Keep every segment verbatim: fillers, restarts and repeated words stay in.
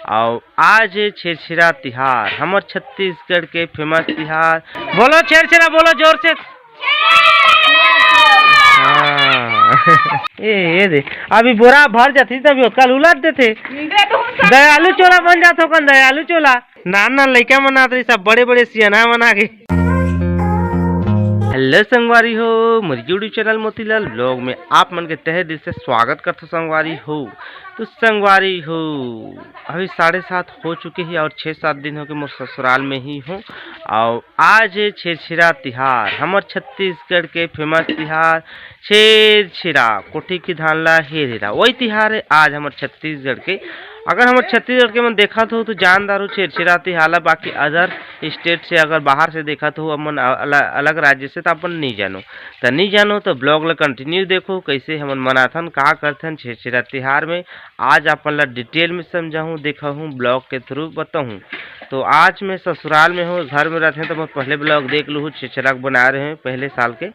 अउ आज हे छेरछेरा तिहार, हमर छत्तीसगढ़ के famous तिहार। बोलो छेरछेरा, बोलो जोर से। हाँ। ए, ए दे, अभी बोरा भर जाथे, तभी ओतका ल उलट देथे। दयालु चोला बन जाथो कन, दयालु चोला। नान नान लइका मन आत रही, सब बड़े बड़े सियाना मन आ गे। Hello संगवारी हो, मोर YouTube channel मोतीलाल vlog में आप मन के तहे दिल से स्वागत करथो संगवारी हो। तो संगवारी हो, अभी साढ़े सात हो चुके हे अउ छः सात दिन हो के मोर ससुराल में ही हूँ। अउ आज हे छेरछेरा तिहार, हमर छत्तीसगढ़ के famous तिहार छेरछेरा, कोठी के धान ला हेरेरा, वही तिहार हे आज हमर छत्तीसगढ़ के। अगर हमर छत्तीसगढ़ के मन देखत हो तो जान डारो छेरछेरा तिहार ला, बाकी other state से अगर बाहर से देखत हो अपन अल-, अलग राज्य से, तो अपन नहीं जानो। त नहीं जानो तो vlog ला continue देखो, कैसे हमन मनाथन, का करथन छेरछेरा तिहार में। आज अपन ला detail में समझाहूँ, देखहूँ, vlog के through बताहूँ। तो आज मैं ससुराल में हूँ, घर में रहते हैं तो मैं पहले vlog देख लूँ, छेरछेरा के बना रहे हैं पहले साल के,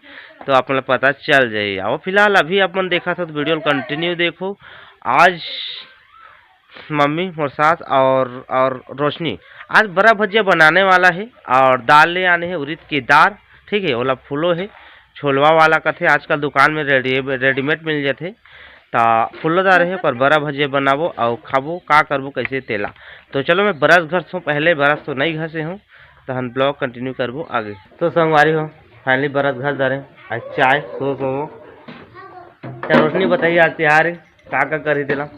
तो अपन ला पता चल जाई। आओ फिलहाल अभी अपन देखत हो तो video ला continue देखो। आज मम्मी, मोर सास और, और रोशनी आज बरा भजिया बनाने वाला है और दाल ले आने हैं उरीद की दाल, ठीक है, ओला फूलो है, छोलवा वाला कथे, आजकल दुकान में ready, readymade मिल जाथे। त फूलो दाल रहे, ओकर बरा भजिया बनाबो अउ खाबो, का करबो, कैसे तेला। तो चलो मैं बरस घर से हूँ, पहले बरस तो नहीं घर से हूँ, तहन vlog continue करबो आगे। तो संगवारी हो, finally बरस घर डारे, आज चाय सो सो। क्या रोशनी बताइए, आज तिहार हे, का का करी तेला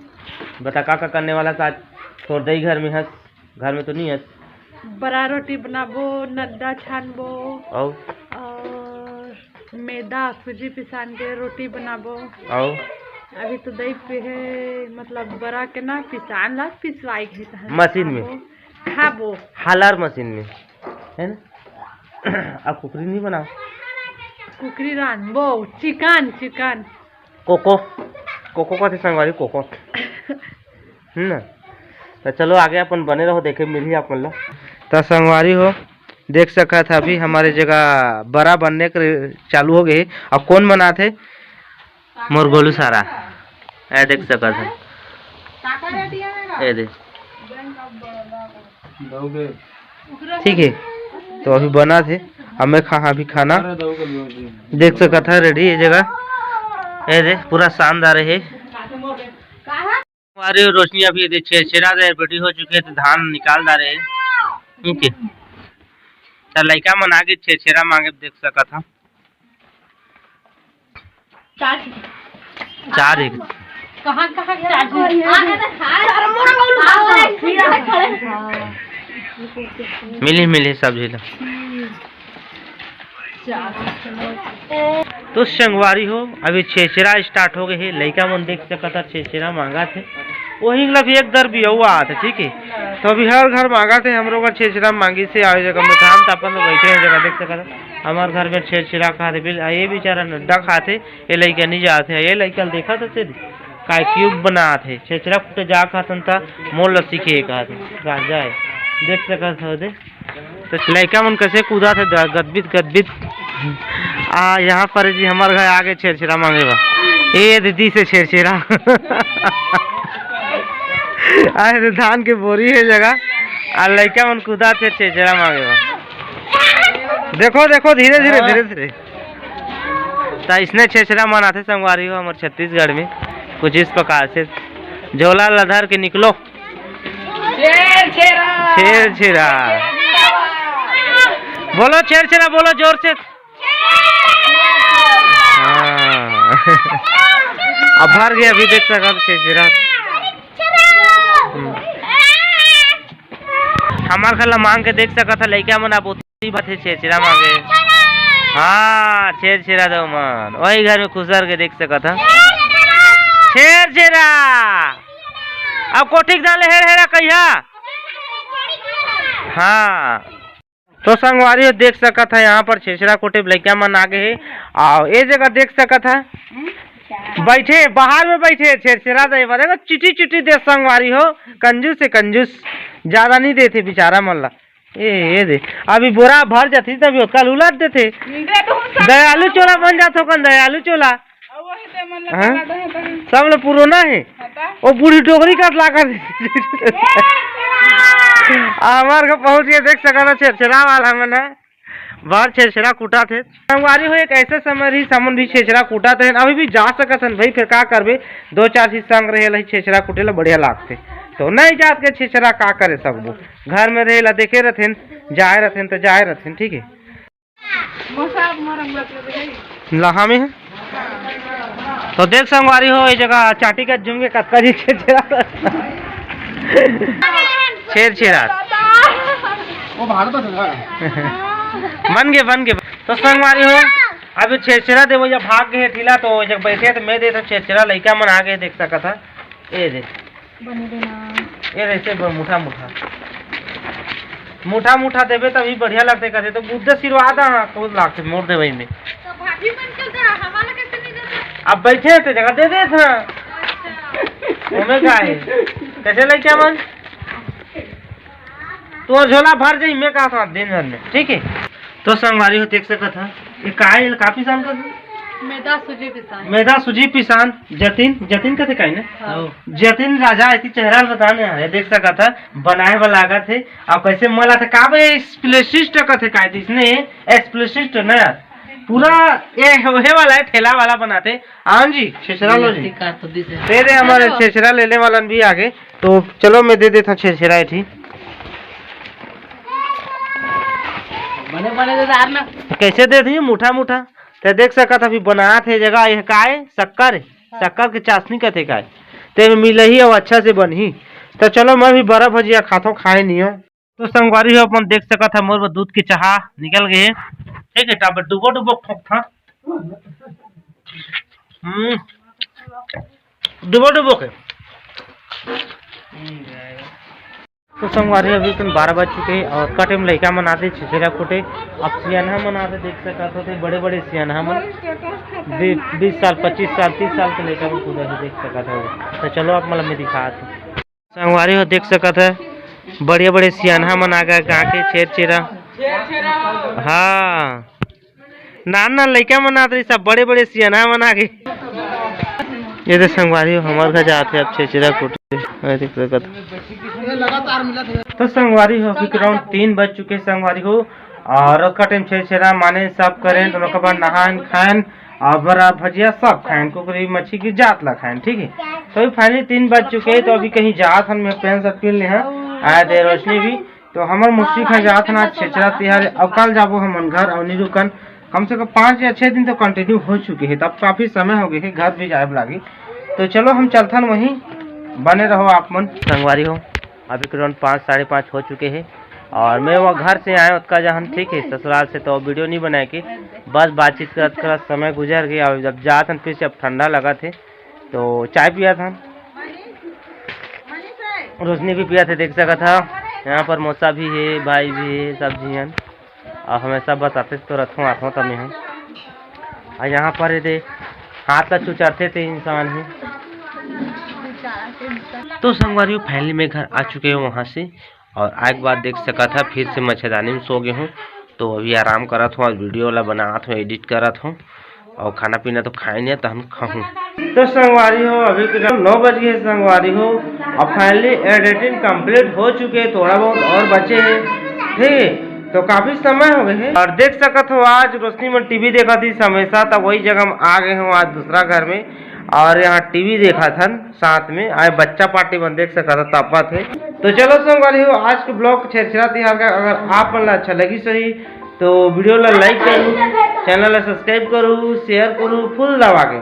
बता, का का करने वाला आज? तोर दई घर में हस, घर में तो नहीं हस। बरा रोटी बनाबो, नद्दा छानबो अउ? और मैदा सूजी पिसान के रोटी बनाबो। अउ? अभी तो दई पे है, मतलब बरा के ना पिसान ला पिसवाई के है, तहन मशीन में? खाबो, खाबो। हालार मशीन में, है ना? अब कुकरी नहीं बनाओ? कुकरी रांधबो, chicken, chicken। कोको, कोको कथे संगवारी, कोको। हम्म ना? तो चलो आगे अपन बने रहो, देखे मिलही आप मन ला। तो संगवारी हो, देख सकत ह अभी हमारे जगह बरा बनने के चालू हो गए हे। अब कौन बनाथे? मोर गोलू सारा। ए देख सकत ह, ए दे। ठीक है, तो अभी बनाथे, अब मैं खा अभी खाना। देख सकत ह ready ये जगह, ए दे पूरा शानदार है। अरे रोशनी अभी ये दे छेरछेरा दे ready हो चुके हैं, तो धान निकाल डारे हैं। ठीक है, त लइका मन आगे छेरछेरा मांगे, देख सकत ह। चार एक। कहाँ, कहाँ चार? मिली, मिली सब्जी ला। तो संगवारी हो, अभी छेरछेरा start हो गए हे। लइका मन देख सकत ह, छेरछेरा मांगत हे। वही ला भी एक दर भी अउ आत हे, ठीक है। तो अभी हर घर मांगत हे, हमरो घर छेरछेरा मांगिस हे, आवे जगह में धान तापन तो बैठे हैं जगह देख सकत ह। हमार घर में छेरछेरा खात हे, बिल-, ये बेचारा नड्डा खात हे, ये लइका नहीं जात हे, ये लइका ल देखत हे, काय cube बनात हे, छेरछेरा कुटे जा खातन त मोर ल सीखे कहत हे, गांजा हे, देख सकत हो दे। तो लइका मन कैसे कूदत हे द-, गदबित गदबित। आ, यहाँ पर जी हमार घर आगे छेरछेरा मांगे बा। ए दीदी से छेरछेरा। अरे धान के बोरी है जगह, आ लइका मन कूदत हे छेरछेरा मांगे बा। देखो, देखो, धीरे, धीरे, धीरे, धीरे। त इसने छेरछेरा मनाथे संगवारी हो हमर छत्तीसगढ़ में, कुछ इस प्रकार से। झोला ला धर के निकलो। छेरछेरा। छेरछेरा। बोलो छेरछेरा, बोलो जोर से। हाँ। अब भर गया, अभी देख सकत छेरछेरा। हम्म। हमार घर ला मांग के देख सकत ह, लइका मन अब ओतनी बात हे, छेरछेरा मांगे। हाँ, छेरछेरा दो मन, वही घर में खुसर के देख सकत ह। छेरछेरा। अब कोठी के दाले हेर हेरा कहिया। हाँ। तो संगवारी हो देख सकत ह, यहाँ पर छेरछेरा कोटे लइका मन आगे हे। अउ ए जगह देख सकत ह, बैठे, बाहर में बैठे छेरछेरा दे बर। एगो चिटी चिटी दे संगवारी हो, कंजूस से कंजूस, ज्यादा नहीं देथे बेचारा मन ला। ए, ए दे, अभी बोरा भर जाथे तभी ओतका ल उलट देथे। दयालु चोला बन जाथो कन, दयालु चोला। हाँ? सब ले पुराना हे। वो बूढ़ी टोकरी का लागत हे। हमार घर पहुँच के देख सकत हे छेरछेरा वाला मन हे। बाहर छेरछेरा कूटत हे। संगवारी हो, एक ऐसे समय रहिस, हमन भी छेरछेरा कूटत रहेन, अभी भी जा सकत हन भाई, फेर का करबे, दो चार चीज संग रहे ला ही छेरछेरा कूटे ला बढ़िया लागथे। तो नहीं जात के छेरछेरा का करे सकबो, घर में रहे ला देखे रथेन, जाए रथेन तो जाए रथेन, ठीक है। ला, हाँ, में हे। तो देख संगवारी हो, ये जगह चाटी का झुम के कतका जी छेरछेरा। छेरछेरा। वो भारत में चल रहा है। बन गे, बन गे। तो संगवारी हो, अभी छेरछेरा देवइया भाग गे हे ढीला, तो जब बैठे तो मैं देता छेरछेरा, लइका मन आ गे, देख सकत हा। ए दे। बने देना। ए रहिसे ब-, मुठा मुठा। मुठा मुठा देबे तभी बढ़िया लगथे कथे, तो बुद्ध सिरवा दा, हाँ, खुद लागथे मोर देवई में। तो भाभी मन के दा, हमारा कैसे नहीं देता? अब बैठे थे, जगह दे दे था। अच्छा। ओमे का है? कैसे लइका मन? तोर झोला भर जाही, मैं कहा था दिन भर में, ठीक है। तो संगवारी हो देख सकत हा, ये का है, काफी साल का। मैदा सूजी पिसान। मैदा सूजी पिसान, जतिन, जतिन कथे काई ना? हाँ। जतिन राजा, इति चेहरा ल बताने आ रहे, देख सकत हा, बनाए वाला लागत हे। अब कैसे मला थे का बे, एक्सप्लेसिस्ट कथे काई, इसने एक्सप्लेसिस्ट ना यार, पूरा ये हे वाला है, ठेला वाला बनाते। आन जी, छेरछेरा लो जी। का तो दिस है। दे दे, हमारे हेलो। छेरछेरा लेने वाला भी आ गए। तो चलो, मैं दे देता छेरछेरा एठी। बने बने दे दार ना। कैसे दे दी? मुठा मुठा। ते देख सकत, अभी बनात हे जगह, ये काय? शक्कर हे। हाँ। शक्कर के चाशनी कथे काय? ते में मिलही अउ अच्छा से बनही। तो चलो, मैं भी बड़ा भजिया खाथों, खाए नहीं हो। तो संगवारी हो, अपन देख सकत हा, मोर बर दूध के चाहा निकल गए हे। ठीक है, टाबर डुबो डुबो ठोक था। हम्म, डुबो डुबो के। तो संगवारी, अभी तुम बारह बज चुके हैं और कटे में लइका मन आते छेरछेरा कूटे। अब सियानहा मन आते देख सकत हो, ते बड़े बड़े सियानहा मन, बी-, बीस साल, पच्चीस साल, तीस साल के लइका मन कूदे हे, देख सकत हो। तो चलो, आप मतलब मैं दिखात हूँ। संगवारी हो देख सकत है, बड़े-बड़े सियानहा मन आ गे, गाँव के छेरछेरा। हाँ, नान नान लइका मन आत रही, सब बड़े-बड़े सियानहा मन आ गे। ये दे संगवारी हो, हमर घर जात हे अब छेरछेरा कूटे। ये देख सकत हो। तो संगवारी हो, अभी के round तीन बज चुके संगवारी हो, और ओकर time छेरछेरा माने सब करेन, तो ओकर बाद नहान खाएन, अउ बरा भजिया सब खाएन, कुकरी मच्छी की जात ला खाएन, ठीक है। तो अभी finally तीन बज चुके हैं, तो अभी कहीं जात हन, मैं pant shirt पहन ले हन, आए दे रोशनी भी। तो हमर मौसी घर जात हन आज छेरछेरा तिहार, अउ कल जाबो हमन घर, अउ नहीं रुकन, कम से कम पाँच या छः दिन तो continue हो चुके हैं, तब काफ़ी समय हो गए है, घर भी जाए लागी। तो चलो हम चलथन वहीं, बने रहो आप मन संगवारी हो। अभी के round पाँच, साढ़े पाँच हो चुके हैं और मैं वो घर से आए, ओतका जहन ठीक है, ससुराल से तो video नहीं बनाए के, बस बातचीत करत करत समय गुजर गया। और जब जात हन फिर से अब ठंडा लगत हे, तो चाय पियत हन। रोशनी भी पियत हे, देख सकत हा। यहाँ पर मौसा भी है, भाई भी है, सब झी हन। और हमेशा बताते तो रथों आथों तमे हम। और यहाँ पर ये दे हाथ ला चुचारते थे इंसान ही। तो संगवारी हो, finally मैं घर आ चुके हूँ वहाँ से। और आए के बाद देख सकत हा, फिर से मच्छरदानी में सो गए हूँ। तो अभी आराम करत हूँ, आज video ला बनात हूँ, edit करत हूँ। और खाना पीना तो खाए नहीं, तहन खाहूँ। तो संगवारी हो, अभी के नौ बज गए संगवारी हो। अब finally editing complete हो चुके, थोड़ा बहुत और बचे है, ठीक है। तो काफी समय हो गए है। और देख सकत हो, आज रोशनी मन TV देखत ही हमेशा, तो वही जगह हम आ गए हूँ आज दूसरा घर में। और यहाँ TV देखत हन साथ में, आए बच्चा party मन देख सकत हो, तापत है। तो चलो संगवारी हो, आज के vlog छेरछेरा तिहार का अगर आप मन ला अच्छा लगी सही, तो video ला like करू, channel ला subscribe करू, share करू, full दबा के।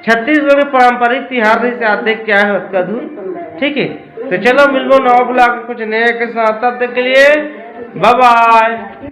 छत्तीसगढ़ के पारंपरिक तिहार रहिसे, आज देख के आए हो ओतका दूर, ठीक है। तो चलो मिलबो नवा vlog कुछ नया के साथ, तब तक के लिए bye bye।